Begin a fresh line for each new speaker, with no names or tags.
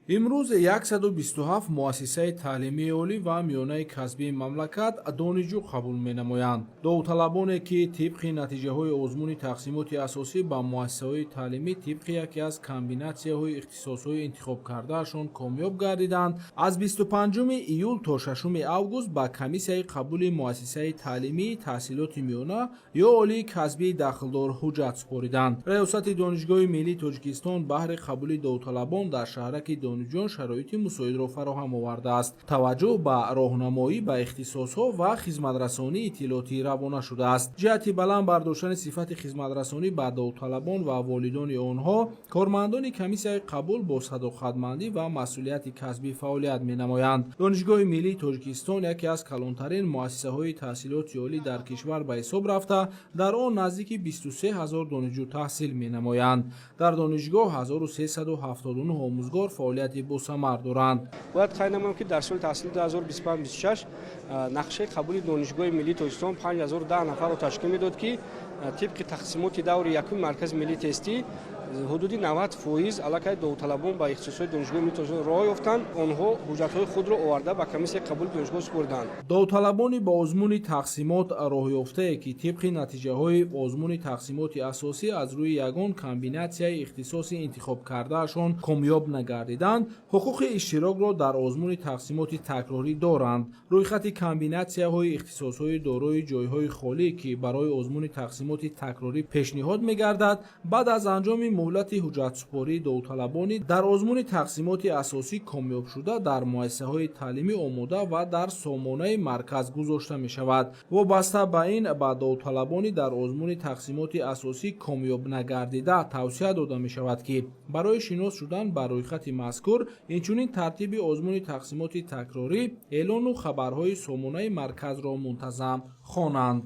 Имрӯз 127 муассисаи таълимии олӣ ва миёнаи касбии мамлакат донишҷӯ қабул менамоянд. Довталабоне, ки тибқи натиҷаҳои озмуни тақсимоти асосӣ ба муассисаҳои таълимӣ тибқи яке аз комбинатсияҳои ихтисосҳои интихобкардаашон комёб гардиданд, аз 25 июл то 6 август ба комиссияи қабули муассисаи таълимии таҳсилоти миёна ё олии касбии дахлдор ҳуҷҷат супориданд. Раёсати Донишгоҳи миллии Тоҷикистон баҳри қабули довталабон дар шаҳраки донишҷӯён шароити мусоидро фароҳам овардааст. Таваҷҷӯҳ ба роҳнамоӣ ба ихтисосҳо ва хизматрасонии иттилоотӣ равона шудааст. Ҷиҳати баланд бардоштани сифати хизматрасонӣ ба довталабон ва волидони онҳо, кормандони комиссияи қабул бо садоқатмандӣ ва масъулияти касбӣ фаъолият менамоянд. Донишгоҳи миллии Тоҷикистон яке аз калонтарин муассисаҳои таҳсилоти олӣ дар кишвар ба ҳисоб рафта, дар он наздики 23 ҳазор донишҷӯ таҳсил менамоянд. Дар донишгоҳ 1379 омӯзгор фаъолияти босамар доранд.
Бояд қайд намоем, ки дар соли таҳсили 2025-26 нақшаи қабули Донишгоҳи миллии Тоҷикистон 5010 нафарро ташкил медод, ки тибқи тақсимоти даври якуми Маркази миллии тестӣ ҳудуди 90% аллакай довталабон ба ихтисосҳои Донишгоҳи миллии Тоҷикистон роҳ ёфтанд. Онҳо ҳуҷҷатҳои худро оварда, ба комиссияи қабули донишгоҳ супориданд.
Довталабони ба озмуни тақсимот роҳёфтае, ки тибқи натиҷаҳои озмуни тақсимоти асосӣ аз рӯи ягон комбинатсияи ихтисоси интихобкардаашон комёб нагардиданд, ҳуқуқи иштирокро дар озмуни тақсимоти такрорӣ доранд. Рӯйхати комбинатсияҳои ихтисосҳои дорои ҷойҳои холӣ, ки барои озмуни тақсимоти такрорӣ пешниҳод мегардад, баъд аз анҷоми муҳлати ҳуҷҷатсупории довталабони дар озмуни тақсимоти асосӣ комёбшуда дар муассисаҳои таълимӣ омода ва дар сомонаи марказ гузошта мешавад. Вобаста ба ин, ба довталабони дар озмуни тақсимоти асосӣ комёб нагардида тавсия дода мешавад, ки барои шинос шудан ба рӯйхати мазкур, инчунин тартиби озмуни тақсимоти такрорӣ, эълону хабарҳои сомонаи марказро мунтазам хонанд.